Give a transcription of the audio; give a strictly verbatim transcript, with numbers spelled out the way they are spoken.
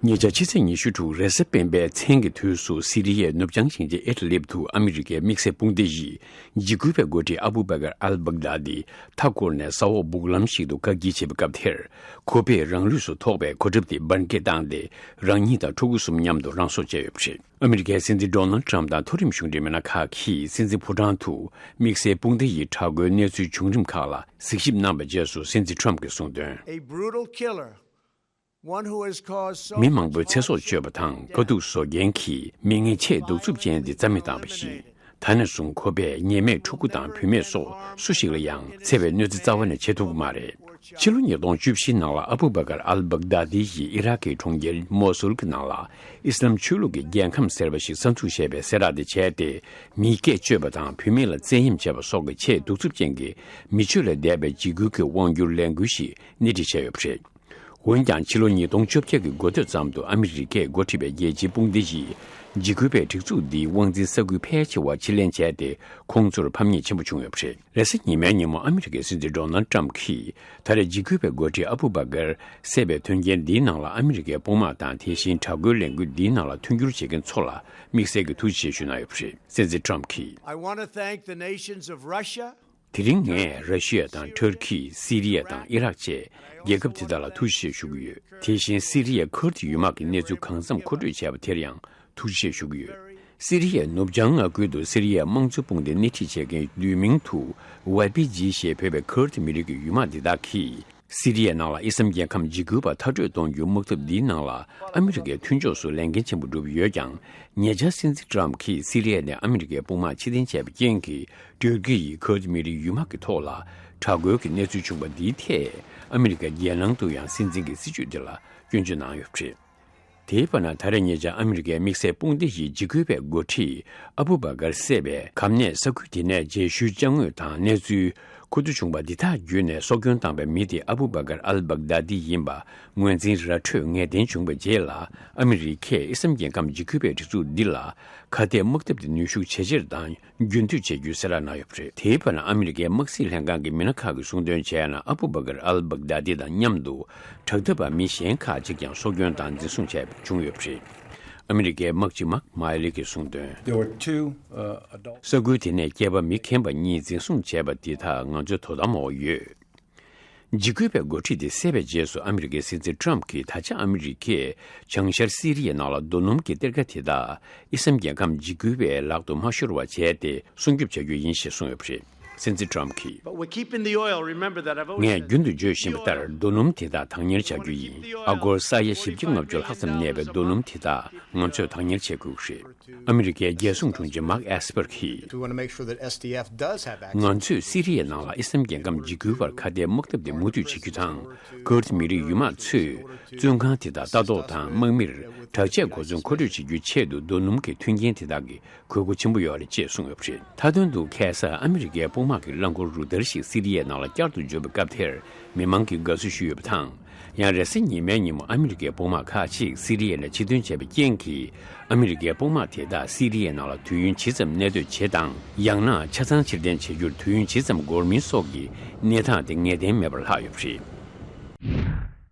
ཉེ་ཆར་ཕྱི་ཚེས་ཉི་ཤུ་དྲུག་རེས་གཟའ་སྤེན་པའི་མཚན་གྱི་དུས་སུ་སི་རི་ཡའི་ནུབ་བྱང་ཞིང་ཆེན་ཨེ་ཏི་ལིབ་ཏུ་ཨ་མི་རི་ཀའི་དམིགས་བསལ་དཔུང་སྡེ་ཡིས་འཇིགས་སྐུལ་བའི་འགོ་ཁྲིད་ཨ་བུ་བ་ཀར་ཨལ་བག་དཱ་དི་མཐའ་བསྐོར་ནས་ས་འོག་སྦུག་ལམ་ཞིག་ཏུ་བཀག་སྐྱིལ་བྱེད་པའི་སྐབས་དེར། ཁོ་པས་རང་ལུས་སུ་ཐོགས་པའི་གོ་ཁྲབ་དེ་འབར་འགྱེད་བཏང་སྟེ། རང་ཉིད་དང་ཕྲུ་གུ་གསུམ་མཉམ་དུ་རང་སྲོག་བཅད་ཡོད་པ་རེད། ཨ་མི་རི་ཀའི་སྲིད་འཛིན་ཌོ་ནལ་ཏྲམ་དང་མཐོ་རིམ་གཞུང་འབྲེལ་མི་སྣ་ཁག་གིས་སྲིད་འཛིན་ཕོ་བྲང་དུ་དམིགས་བསལ་དཔུང་སྡེ་ཡི་དྲག་རྒོལ་གནས་ཚུལ་བྱུང་རིམ་ཁག་ལ་གཟིགས་ཞིབ་གནང་བའི་རྗེས་སུ། སྲིད་འཛིན་ཏྲམ་གྱིས་གསུངས་དོན། A brutal killer, one who has caused so much harm. མི་མང་པོའི་ཚེ་སྲོག་གཅོད་པ་དང་དཀའ་སྡུག་བཟོ་མཁན་གྱི་མི་ངན་ཆེས་གདུག་རྩུབ་ཅན་འདི་རྩ་མེད་བཏང་བ་ཞིག་ད་ནས་བཟུང་ཁོ་པས་ཉེས་མེད་ཕྲུ་གུ་དང་བུད་མེད་སོགས་སུ་ཞིག་ལ་ཡང་འཚེ་བའི་གནོད་འཚེ་རྩ་བ་ནས་བྱེད་ཐུབ་ཀྱི་མ་རེད། ཕྱི་ལོ་ཉིས་སྟོང་བཅུ་བཞི་ནང་ལ་ཨ་བུ་བ་ཀར་ཨལ་བག་དཱ་དི་ཡིས་ཨི་རག་གི་གྲོང་ཁྱེར་མོ་སུལ་གྱི་ནང་ལ་ཨི་སི་ལམ་ཆོས་ལུགས་ཀྱི་རྒྱལ་ཁམས་ཟེར་བ་ཞིག་གསར་འཛུགས་བྱས་པའི་གསལ་བསྒྲགས་དེ་བྱས་ཏེ། མིའི་སྐད་བཅོས་པ་དང་བུད་མེད་ལ་བཙན་གཡེམ་བྱས་པ་སོགས་ཀྱི་ཆེས་གདུག་རྩུབ་ཅན་གྱི་མི་ཆོས་ལས་འདས་པའི་འཇིགས་སྐུལ་གྱི་དབང་སྒྱུར་ལས་འགུལ་ཞིག་སྣེ་ཁྲིད་བྱས་ཡོད་པ་རེད། འོན་ཀྱང་། ཕྱི་ལོ་ཉིས་སྟོང་བཅོ་བརྒྱད་ཀྱི་འགོ་སྟོད་ཙམ་དུ་ཨ་མི་རི་ཀས་འགོ་ཁྲིད་པའི་རྒྱལ་སྤྱིའི་དཔུང་སྡེ་ཡིས་འཇིགས་སྐུལ་པའི་སྒྲིག་འཛུགས་འདིའི་དབང་འཛིན་ས་ཁུལ་ཕལ་ཆེ་བ་ཕྱིར་ལེན་བྱས་ཏེ། ཁོང་ཚོར་ཕམ་ཉེས་ཆེན་པོ་བྱུང་ཡོད་པ་རེད། རེས་གཟའ་ཉི་མའི་ཉིན་མོ་ཨ་མི་རི་ཀའི་སྲིད་འཛིན་ཌོ་ནལ་ཏྲམ་གྱིས་ད་རེས་འཇིགས་སྐུལ་པའི་འགོ་ཁྲིད་ཨ་བུ་བ་ཀར་བསད་པའི་དོན་རྐྱེན་འདིའི་ནང་ལ་ཨ་མི་རི་ཀའི་དཔུང་དམག་དང་། དེ་བཞིན་དྲག་རྒོལ་ལས་འགུལ་འདིའི་ནང་ལ་མཐུན་འགྱུར་བྱེད་མཁན་ཚོ་ལ་དམིགས་བསལ་གྱི་ཐུགས་རྗེ་ཆེ་ཞུ་གནང་ཡོད་པ་རེད། སྲིད་འཛིན་ཏྲམ་གྱིས། I want to thank the nations of Russia དེ་རིང་ངས་ར་ཤི་ཡ་དང་ཊར་ཀི། སི་རི་ཡ་དང་ཨི་རག་བཅས་རྒྱལ་ཁབ་དེ་དག་ལ་ཐུགས་རྗེ་ཆེ་ཞུ་གི་ཡོད། དེ་བཞིན་སི་རི་ཡའི་ཁུར་དི་ཡུལ་དམག་གི་གནས་ཚུལ་གང་འཚམ་མཁོ་སྤྲོད་བྱས་པ་དེར་ཡང་ཐུགས་རྗེ་ཆེ་ཞུ་གི་ཡོད། སི་རི་ཡའི་ནུབ་བྱང་མངའ་ཁུལ་དུ་སི་རི་ཡའི་དམངས་གཙོའི་དཔུང་སྡེ་སྣེ་ཁྲིད་བྱེད་མཁན་བསྡུས་མིང་དུ་ཝའི་པི་ཇི་ཞེས་འབོད་པའི་ཁུར་དི་མི་རིགས་ཀྱི་ཡུལ་དམག་འདི་དག་གིས། སི་རི་ཡའི་ནང་ལ་ཨི་སམ་རྒྱལ་ཁམས་འཇིགས་སྐུལ་པ་མཐར་སྐྲོད་གཏོང་རྒྱུའི་དམག་འཐབ་འདིའི་ནང་ལ་ཨ་མི་རི་ཀའི་མཐུན་ཕྱོགས་སུ་ལས་འགན་ཆེན་པོ་བསྒྲུབས་ཡོད་ཀྱང་། ཉེ་ཆར་སྲིད་འཛིན་ཏྲམ་གྱིས་སི་རི་ཡ་ནས་ཨ་མི་རི་ཀའི་དཔུང་དམག་ཕྱིར་འཐེན་བྱས་པའི་རྐྱེན་གྱིས། ཏུར་ཀི་ཡིས་ཁུར་དི་མི་རིགས་ཡུལ་དམག་གི་ཐོག་ལ་དྲག་རྒོལ་གྱི་གནས་ཚུལ་བྱུང་བ་འདིའི་ཐད། ཨ་མི་རི་ཀའི་རྒྱལ་ནང་དུ་ཡང་སྲིད་འཛིན་གྱི་སྲིད་བྱུས་འདི་ལ་སྐྱོན་བརྗོད་གནང་ཡོད་པ་རེད། དེའི་བར་ན། ད་རེས་ཉེ་ཆར་ཨ་མི་རི་ཀའི་དམིགས་བསལ་དཔུང་སྡེ་ཡིས་འཇིགས་སྐུལ་པའི་འགོ་ཁྲིད་ཨ་བུ་བ་ཀར་བསད་པའི་གམ་ནས་ས་ཁུལ་དེ་ནས་རྗེས་ཤུལ་ཅ་དངོས་དང་གནས་ཚུལ་མཁོ་བསྡུ་བྱུང་བ་འདི་དག་བརྒྱུད་ནས། སྲོག་སྐྱོན་བཏང་པའི་མི་དེ་ཨ་བུ་བ་ཀར་ཨལ་བག་དཱ་དི་ཡིན་པ་ངོས་འཛིན་ར་འཕྲོད་ངེས་གཏན་བྱུང་བའི་རྗེས་ལ། ཨ་མི་རི་ཀས་ཨི་སམ་རྒྱལ་ཁམས་འཇིགས་སྐུལ་པའི་སྒྲིག་འཛུགས་འདི་ལ་ཁ་གཏད་དམག་འཐབ་དེ་ནུས་ཤུགས་ཇེ་ཆེར་དང་། རྒྱུན་མཐུད་བྱེད་རྒྱུའི་གསལ་བསྒྲགས་གནང་ཡོད་པ་རེད། དེའི་བར་ན། ཨ་མི་རི་ཀའི་དམག་སྲིད་ལྷན་ཁང་གི་མི་སྣ་ཁག་གིས་གསུངས་དོན་བྱས་ན། ཨ་བུ་བ་ཀར་ཨལ་བག་དཱ་དི་དང་མཉམ་དུ་དྲག་འཐབ་པ་མི་གཞན་ཁག་ཅིག་ཀྱང་སྲོག་སྐྱོན་དང་འཛིན་བཟུང་བྱས་བྱུང་ཡོད་པ་རེད། ཨ་མི་རི་ཀའི་དམག་སྤྱི་མཱག་མཱི་ལི་གིས་གསུངས་དོན། There were two, uh, adult ས་ཁུལ་དེ་ནས་སྐྱེས་པ་མི་རྒན་པ་གཉིས་འཛིན་བཟུང་བྱས་པ་འདི་དག་ང་ཚོའི་དོ་དམ་འོག་ཡོད། འཇིགས་སྐུལ་པའི་འགོ་ཁྲིད་དེ་བསད་པའི་རྗེས་སུ། ཨ་མི་རི་ཀའི་སྲིད་འཛིན་ཏྲམ་གྱིས་ད་ཆ་ཨ་མི་རི་ཀས་བྱང་ཤར་སི་རི་ཡའི་ནང་ལ་རྡོ་སྣུམ་གྱི་གཏེར་ཁ་དེ་དག་ཨི་སམ་རྒྱལ་ཁམས་འཇིགས་སྐུལ་བའི་ལག་ཏུ་མ་ཤོར་བ་བྱས་ཏེ་སྲུང་སྐྱོབ་བྱ་རྒྱུ་ཡིན་ཞེས་གསུངས་ཡོད་པ་རེད། སྲིད་འཛིན་ཏྲམ་གྱིས། But we're keeping the oil. Remember that. I've always ངས་said རྒྱུན་དུ་བརྗོད་བཞིན་པ་ལྟར། རྡོ་སྣུམ་དེ་དག་བདག་གཉེར་བྱ་རྒྱུ་ཡིན། ཨ་སྒོར་ས་ཡ་བཞི་བཅུ་ལྔ་བཅུ་ལྷག་ཙམ་གནས་པའི་རྡོ་སྣུམ་དེ་དག་ང་ཚོས་བདག་གཉེར་བྱེད་དགོས་ཀྱི་རེད། ཨ་མི་རི་ཀའི་རྒྱལ་སྲུང་དྲུང་ཆེ་མཱག་ཨེས་པར་གྱིས། We want to make sure that S D F does have access. ང་ཚོས་སི་རི་ཡའི་ནང་ལ་ཨི་སམ་རྒྱལ་ཁམས་འཇིགས་སྐུལ་བར་ཁ་གཏད་དམག་འཐབ་དེ་མུ་མཐུད་བྱེད་རྒྱུ་དང་། ཀུར་དི་མི་རིགས་ཡུལ་དམག་ཚོས་བཙོན་ཁང་དེ་དག་ལྟ་རྟོག་དང་། དམག་མིར་དྲག་ཆས་གོ་མཚོན་མཁོ་སྤྲོད་བྱེད་རྒྱུའི་ཆེད་དུ་རྡོ་སྣུམ་གྱི་མཐུན་རྐྱེན་དེ་དག་གི་དགོས་མཁོ་ཆེན་པོ་ཡོད་རེད་ཅེས་གསུངས་ཡོད་པ་རེད། མཐའ་དོན་དུ། ཁ་སང་ཨ་མི་རི་ཀའི་དཔུང་དམག་གི་རླངས་འཁོར་རུ་སྟར་ཞིག་སི་རི་ཡའི་ནང་ལ་བསྐྱར་དུ་འབྱོར་བའི་སྐབས་དེར། མི་མང་གིས་དགའ་བསུ་ཞུས་ཡོད་པ་དང་། ཡང་། རེས་གཟའ་ཉི་མའི་ཉིན་མོ་ཨ་མི་རི་ཀའི་དཔུང་དམག་ཁག་ཅིག་སི་རི་ཡ་ནས་ཕྱིར་ཐོན་བྱས་པའི་རྐྱེན་གྱིས། ཨ་མི་རི་ཀའི་དཔུང་དམག་དེ་དག་སི་རི་ཡའི་ནང་ལ་དུས་ཡུན་ཇི་ཙམ་གནས་སྡོད་བྱེད་དང་། ཡང་ན་ཆ་ཚང་ཕྱིར་འཐེན་བྱེད་རྒྱུར་དུས་ཡུན་ཇི་ཙམ་འགོར་མིན་སོགས་ཀྱི་གནས་སྟངས་དེ་ངེས་གཏན་མེད་པར་ལྷག་ཡོད་པ་རེད།